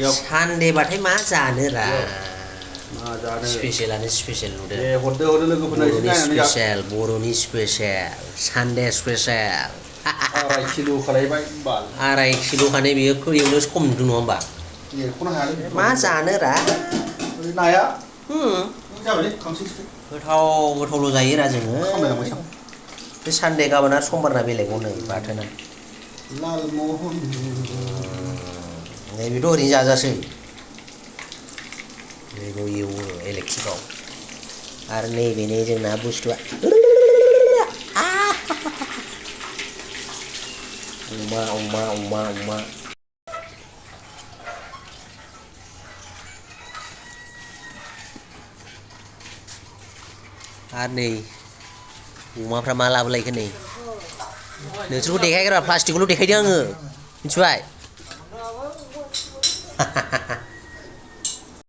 Sunday बाथाय मा जानोरा मा जानो स्पेशलानो स्पेशल नुदो दे हरदो लोगोफोरनो एसे नायनानै जा बर'नि स्पेशल सानदे स्पेशल आराय किल' खालायबाय बाल आराय किल' खाने बेयो एवनो खम नुदों नङा होमबा एरख'नो हायालै मा जानोरा नाया जाबायलै गोथावल' जायोरा जोङो बे सानदे गाबोन आरो समबारना बेलेगाव नै बाथोना लालमहन नैबेथ' ओरैनो जाजासै बेखौ एवो इलेक्ट्रिकआव आरो नैबेनो जोंना बुस्थुआ अमा आरो नै अमाफ्रा मा लाबोलायखो नै नोंसोरखौ देखायग्रा प्लास्टिकखौल' देखायदों आङो मिथिबाय